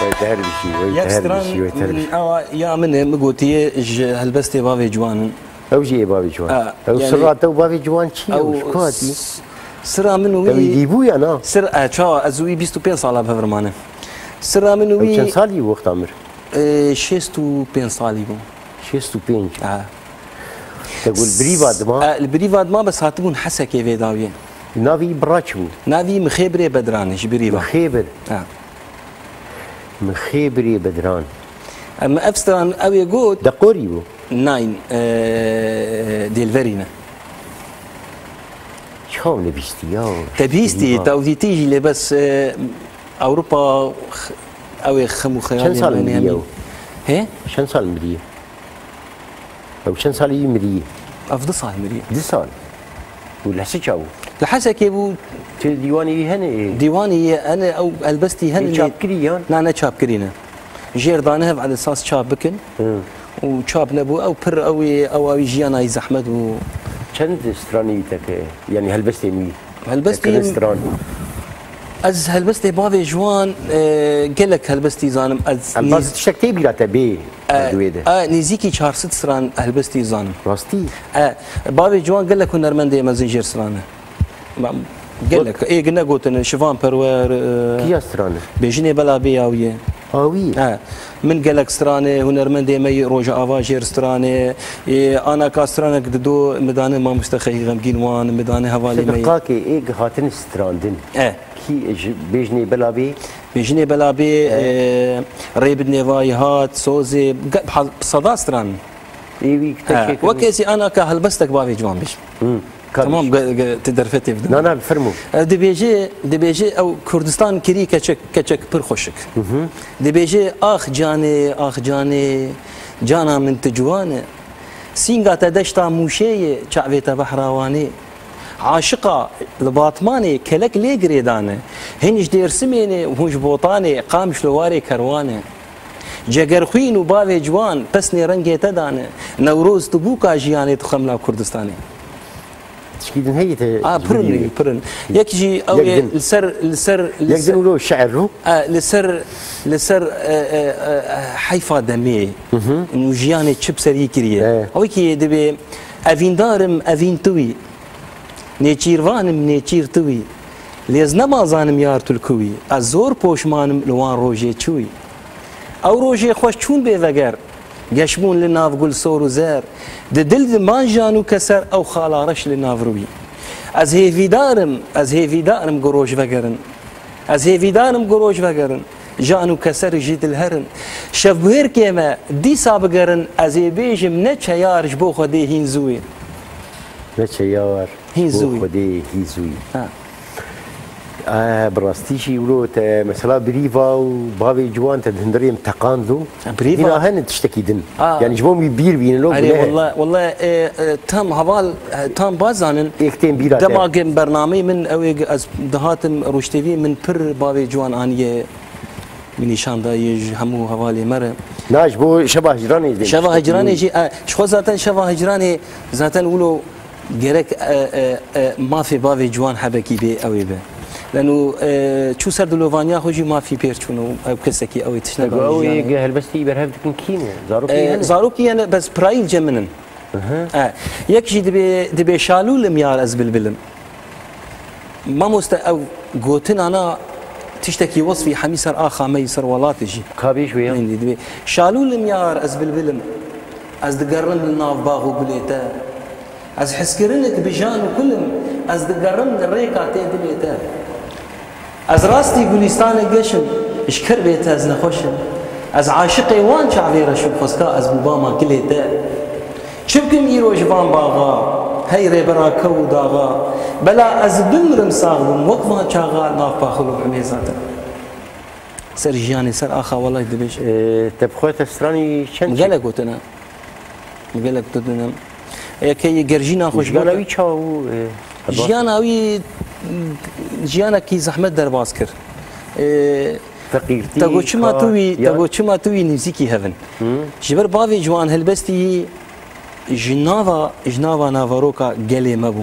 Wey teher bişî, wey teher bişî, wey teher bişî. Ewa ya min e, min gotiye ji helbestê bavê ciwan in. Ew jî ê bavê ciwan. Ha, ew yani sirra te û bavê ciwan çi ye? Ew ji ku hatî? Sira min û wî. Te wî dîbû ya na? Sir, e, çawa, ez û wî bîst û pênc sala bi hev re mane. Sira min û wî. Ew çend salî wexta mir? E, şêst û pênc salî bû. Şêst û pênc. Ha. Te got li birî va dima? E, li birî va dima, bes hatibûn Hesekê vê dawiyê. Navî bira çi bû? Navî Mixêbirê Bedran e, ji birî va. Mixêbir. Ha. Mixêbirê Bedran. Em ev stran ew ê got. Deqorî bû? Nine, e, Dêlverî ne. Çaw nebîstî ya? Te bîstî, te ew dîtî jî lê bes, e, Ewropa x-, ew ê xim û xeyalê me neyemî. Çend sal mirî ew? He? Çend sal mirî ew? Ew çend salî wî mirî? Ev du sal mirî. Du sal? Û li Hesê çaw bû? Li Hesekê bû. Tu dîwanê wî hene? Dîwanê wî hene, ew helbestî hene. Ê çapkirî yan? Na, ne çapkirî ne. Jêr dane hev elesas çap bikin. Hı. Û çap nebû, ew pir, ew ê, ew, ew jiyana wî zehmet bû. Çend stranê wî te ke, yanî helbestên wî? Helbestî. Te kirin stran? Ez helbestê bavê ciwan, e, gelek helbestî zanim. Ez. Em nîz- baz tiştek tê bîra te bê, e, di wê de. E, nêzîkî çar sed stran helbestî zanim. Rastî? E, bavê ciwan gelek hunermendê mezin jêr strane. Ma-, gelek. Ê gi negotine, Şivan Perwer, e, Kiya strane? Bêjinê Bela Bê ya wî ye. A wî? He. Min gelek stranê, hunermendê me yê Rojava jêr stranê, ê, anaka stranek dido, mi dane mamoste Xeyî Xemgîn wan, mi dane hevalê me yê. Sedikakê ê gi hatin strandin. E. Kî ji Bêjinê Bela Bê? Bêjinê Bela Bê, e, Rêbidnê Vayî hat, Sozê, ge-, ha-, seda stran. Ê wî. He, wek ez ê anaka helbestek bavê ciwan bêjim. Hı. Tamam, ge-, ge-, tu derfetê bidin. Na, na, fermo. E, dibêje, dibêje ew Kurdistan kirî keçek, keçek pir xweşik. Hı hı. Dibêje, "Ax canê, ax canê, cana min tu ciwan e. Sînga te deşta Mûşê ye, çavê te behra Wanê. Aşiqa li Batmanê kelek lê girêdane. Hin ji Dêrsimê ne, hûn ji Botanê, Qamişlo warê kerwan e. Cegerxwîn û bavê ciwan, pesnê rengê te dane. Newroz tu bûka jiyanê tu xemla Kurdistanê." Tişkî din heye te. A, ji pir in, bîrî wî? Pir in. Yek jî ew ê li ser, li ser, li ser. Yek din û şe'ir ro? E, li ser, li ser, e, e, e, heyfa demê. Hı hı. Û jiyanê çi bi ser yî kiriye. E. Ew kî dibê, "Evîndar im, evîn tu wî. Nêçîrvan im, nêçîr tu wî. Lê ez nema zanim yar tu li ku wî. Ez zor poşman im li wan rojê çi wî. Ew rojê xweş çûn bê veger. Geşbûn li nav gul sor û zer. Di dil di man jan û keser ew xala reş li nav rûyî. Ez hêvîdar im, ez hêvîdar im ku roj vegerin. Ez hêvîdar im ku roj vegerin. Jan û keser jî dilherin. Şevbihêrkê me dîsa bigerin, ez ê bêjim ne çeyar ji bo Xwedê hîn zû ye." Ne çeyar. Hîn zû. Bo Xwedê hîn zû. Ha. E, bi rastî jî wilo te mesela birîva û bavê ciwan te di hundirê min teqand û Birîva? Hîna hene tiştekî din. A. Yani ji bo min bîr bînin lo Erê, gune. Walla, walla, e, e, tam heval, e, tam bazanin. Êk tên bîra te. Dema ge bernameyê min ew ê ge ez dihatim Rojtevî min pir bavê ciwan aniye min nîşan dayê ji hemû hevalê me re. Na, ji bo şeva hicranê jî. Şeva hicranê jî, e, ji xwe zaten şeva hicranê zaten wilo gerek, e, e, e, mafê bavê ciwan hebekî bê ew ê be. Leno, e, çû ser dilovaniya xwe jî mafî pêr çûn û ew kesekî ew ê tiştine Ego ew ê ge helbestî berhev dikin kî ne? Zarokî E, hene? Zarokî hene, bes pirayî li cem min in. Aha. E, yek jî dibê, dibê şalû limyar ez bilbilim. Mamoste ew gotinana tiştekî wesfî hemî ser axa me yî ser welatê jî. Ka bêj wê ya. Hindî dibê. Şalû limyar ez bilbilim. Ez digerim li nav bax û gulê te. Ez hizkirinik bi jan û kul im. Ez digerim li rêka tê dilê te. Ez rastî gulîstanê geş im, ji kerbê te ez nexweş im. Ez aşiqê wan çavê reş im, xwezka ez bûbama kilê te. Çi bikim îro ji van baxa, hey rêbera kew û daxa. Bela ez bimrim sax bim, wek van çaxa nav paxil û himêza te. Ser jiyanê, ser axa welay dibêj. E, te bi xwe te stranî çend Min gelek gotin e. Min gelek gotin e. Yekê yê gerjîna xwe ji Jiyana ber wî çawa bû, e, Abbas? Jiyana wî, jiyanekî zehmet derbas kir. E, Feqîrtî, te got çima tu kar, wî, te ya got çima tu wî nêzîkî hev in. Hı. Ji ber bavê ciwan helbestî yî ji nava, ji nava naveroka gelê me bû.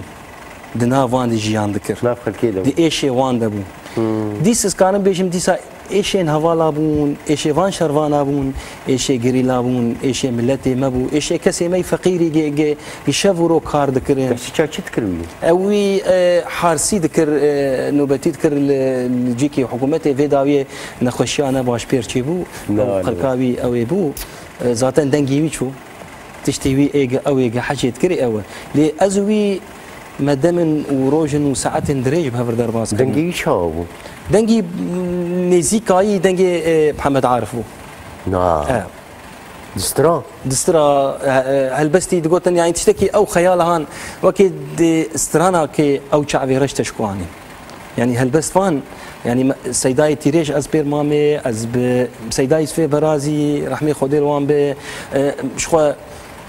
Di nav wan de jiyan dikir. Nav xelkê de bû. Di êşê wan de bû. Hmm. Dîs ez karim bêjim dîsa êşên hevala bûn, êşê van şervana bûn, êşê gerîla bûn, êşê miletê me bû, êşê kesê me yî feqîrî ge, ge, ge şev û ro kar dikirin. Te siça çi dikir wî? Ew wî, e, harsî dikir, e, nobetî dikir li, li cîkê hikûmetê vê dawiyê nexweşiya ne baş pêr çêbû. Na, Ew ne. Xelka wî ew ê bû. E, zaten dengê wî çû. Tiştê wî ê ge, ew ê ge hecê dikirê ew e. Lê ez û wî me demin û rojin û saetên dirêj bi hev re derbas kirin. Dengê wî çawa bû? Dengî, mm, nêzîkayî dengê, e, Mihemed Arif bû. Na. E. Di stira? Di stira, e, e, helbestî digotin, yani tiştekî ew xeyala han wekî di strana kê ew çavê reş teşko anî. Yanî helbest van, yanî me, Seydayê Tîrêj ez pêr mamê, ez bi Seydayê Yusufê Berazî, rehmê Xwedê li wan be, e, ji xwe,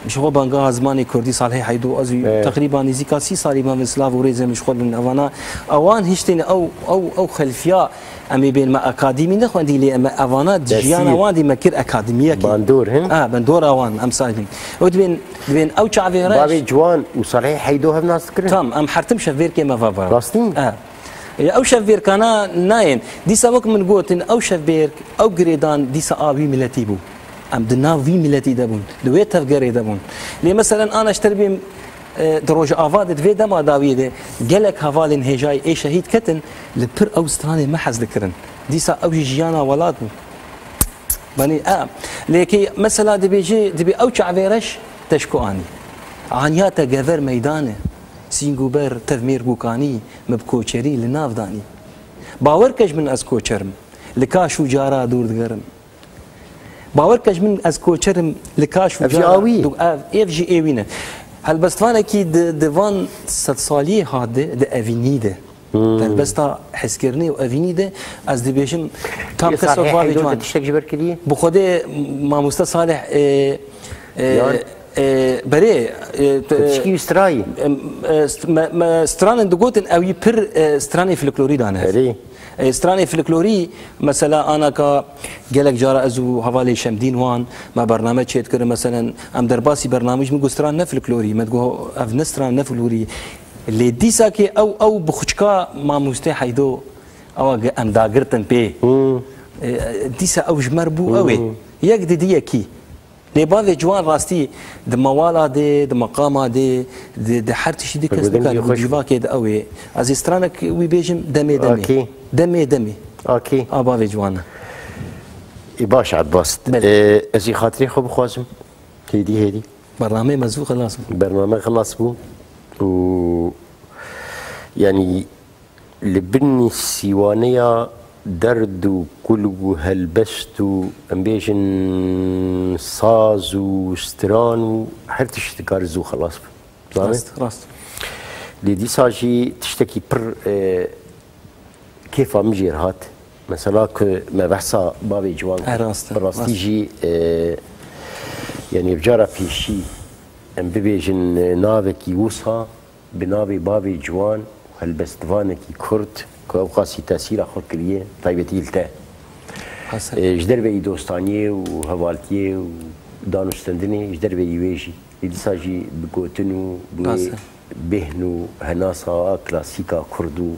ji xwe bangeha zimanê kurdî Salihê Heydo, ez û Evet. teqrîban nêzîka sî salî me bin silav û rêzê min ji xwe bin evana. Ewan hiştên ew, ew, ew xelfiya em ê bên me akademî nexwendî lê em evana Destî. jiyana wan dî me kir akademiyekî. Bandor, hin? Ha, bandora wan em salî. Ew dibên, dibên ew çavê reş. Bavê Ciwan û Salihê Heydo hev nas dikirin? Tam, em hertim şevbêrkê me ve be. Rastî? Ha. Ya ew şevbêrkana nayên. Dîsa wek min gotin, ew şevbêrk, ew girêdan dîsa a wî miletî bû. Em di nav wî miletî de bûn, di wê tevgerê de bûn. Lê meselen ana ji te re bêm, e, di Rojava de, di vê dema dawiyê de gelek hevalên hêjayî ê şehîd ketin, li pir ew stranê me hez dikirin. Dîsa ew jî jiyana welat bû. Benî, e, lê kê mesela dibêje, dibê ew çavê reş teşko anî. Aniya te gever meydane, sîng û ber tev mêr bûkanî, me bi koçerî li nav danî. Bawer ke ji min ez koçer im, li kaş û cara dûr digerim. Bawer ke ji min ez koçer im, li kaş û Ev jî cara a wî? dû-, ev, ev jî ê wî ne. Helbestvanekî di, di van sedsaliyê hat de, di evînî de. Hmm. Helbesta hezkirinê û evînî de, ez dibêjim, tam Yê kes Salihê wek bavê Heydo ciwan. te tiştek ji ber kiriye? Bi Xwedê mamoste Salih, e, e, Yan? e, berê, e, te- Te tişkî wî strayî? Em, e, st-, me, me stranin digotin, ew yî pir, e, stranê folklorî dane. Erê. E, stranê folklorî, mesela, anaka gelek cara ez û hevalê Şemdîn wan, me bername çêdikirin, meselen, em derbasî bernamej min got stran ne folklorî, me digot ev ne stran ne folklorî. Lê dîsa kê ew, ew bi xwçka mamostê Heydo, ewa ge em dagirtin pê. Hmm. E, dîsa ew ji me re bû, ew ê. Hmm. Yek didî yekî. Lê bavê ciwan rastî di mewala de, di meqama de, di, di her tiştî de kes Bi dengê nikare, xweş di civakê de ew ê. Ez ê stranek wî bêjim, demê demê. Akî. Demê demê. Akî. A bavê ciwan e. Ê, baş Abbas. Belê. Ê, ez ê xatirê xwe bixwazim. Hêdî hêdî. Bernameyê me zû xilas bû. Bername xilas bû. Û, yanî, Li bin sîwaneya derd û kulg û helbest û, em bêjin, saz û stran û her tişt dikare zû xelas be. Zanî? Rast, rast. Lê dîsa jî tiştekî pir, e, Kêfa min jê re hat. Mesela ku me behsa bavê ciwan kir. E, rast e, bi rastî rast. Jî, e, yanî bi cara pêşî em bibêjin, e, navekî wisa bi navê bavê ciwan û helbestvanekî kurd ku ew qasî tesîra xwe kiriye, taybetî li te. Hasan. E, ji derveyî dostaniyê û hevaltiyê û danûstendinê, ji derveyî wê jî. Ê dîsa jî bi gotin û bi wê Rast e. bêhn û henasa klasîka kurd û,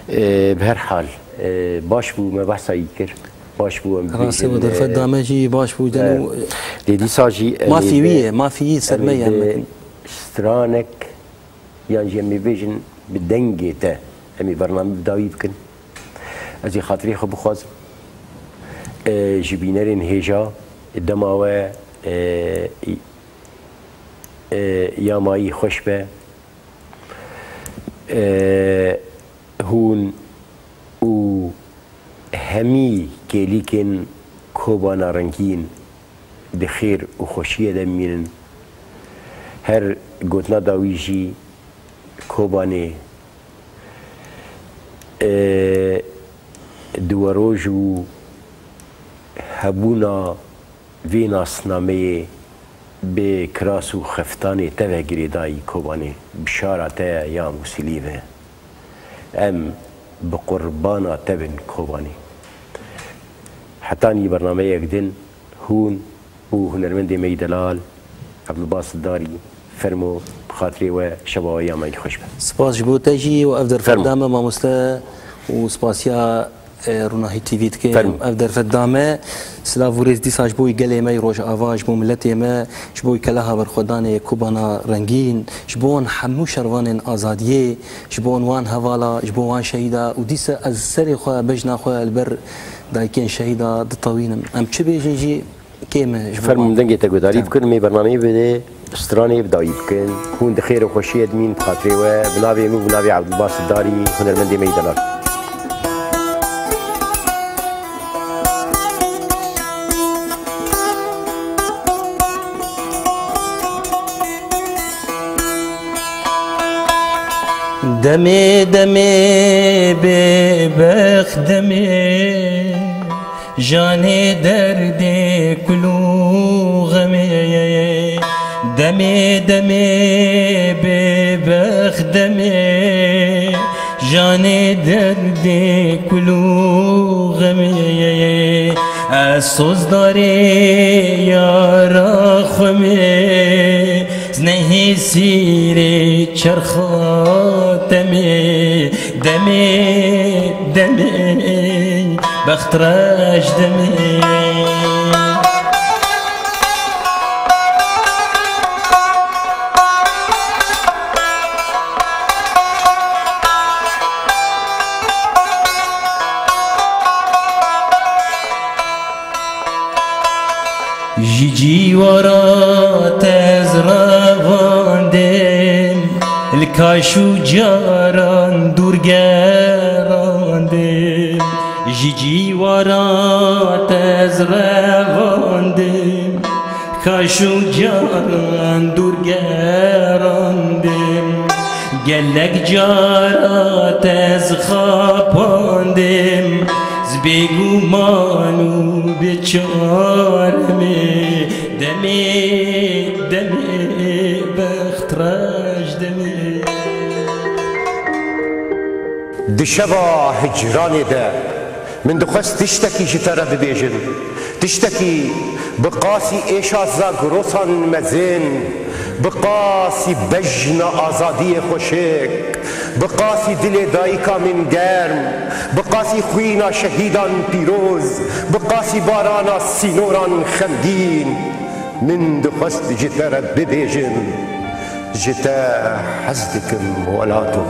e, bi her hal, e, baş bû me behsa yî kir. Baş bû em Rastî bibêjin, û derfet e, dame jî baş bû, e, deno, lê dîsa jî em ê mafî wî bi, ye, mafî yî ser em me ê ye, em bi bikin. Stranek, yan jî em ê bêjin bi dengê te, em ê bername bi dawî bikin. Ez ê xatirê xwe bixwazim, e, ji bînerên hêja, dema we, e, e, ya mayî xweş be. E, hûn û hemî kêlîkên Kobana Rengîn di xêr û xweşiyê de bimînin. Her gotina dawî jî Kobanê, e, di weroj û hebûna vê nasnameyê bi kiras û xeftanê te ve girêdayî Kobanê, bi şara te ya Mûsilî ve. Em bi qurbana te bin Kobanê. Hetanî bernameyek din hûn û hunermendê me yî delal, Ebdulbasit Darî, fermo, bi xatirê we, şeva we ya me yî xweş be. Spas ji bo te jî û ev derfet Fermo. da me mamoste û spasiya, e, Ronahî T V dike. Fermo. Ev derfet da me. Silav û rêz dîsa ji bo gelê me yî Rojava, ji bo miletê me, ji bo keleha berxwedanê Kobana Rengîn, ji bo wan hemû şervanên azadiyê, ji bo wan hevala, ji bo wan şehîda û dîsa ez serê xwe, bejna xwe li ber dayikên şehîda ditewînim. Em çi bêjin jî, Kêm e ji bo Fermû wan. Dengê te guhdarî Tamam. bikin, mê bernameyê bide stranê bi dawî bikin. Hûn di xêr û xweşiyê dimîn, bi xatirê we, bi navê min û bi navê Ebdulbasit Darî, hunermendê me yî delal. Demê demê bêbext demê, janê derdê kul û xemê. Demê demê bêbext demê, janê derdê kul û xemê. Ez sozdarê yara xwe me, Znehê sîrê çerxa temê, demê, demê, bext reş demê. Ji cîwara te ez revandim, li kaş û caran dûr gerandim. Ji cîwara te ez revandim, kaş û caran dûr gerandim. Gelek cara te ez xapandim, ez bêguman û bêçare me. Demê, demê, bext reş demê. Di şeva hicranê de min dixwest tiştekî ji te re bibêjim. Tiştekî bi qasî êşa zagrosan mezin, bi qasî bejna azadiyê xweşik, bi qasî dilê dayika min germ, bi qasî xwîna şehîdan pîroz, bi qasî barana sînoran xemgîn, min dixwest ji te re bibêjim, ji te hez dikim welato.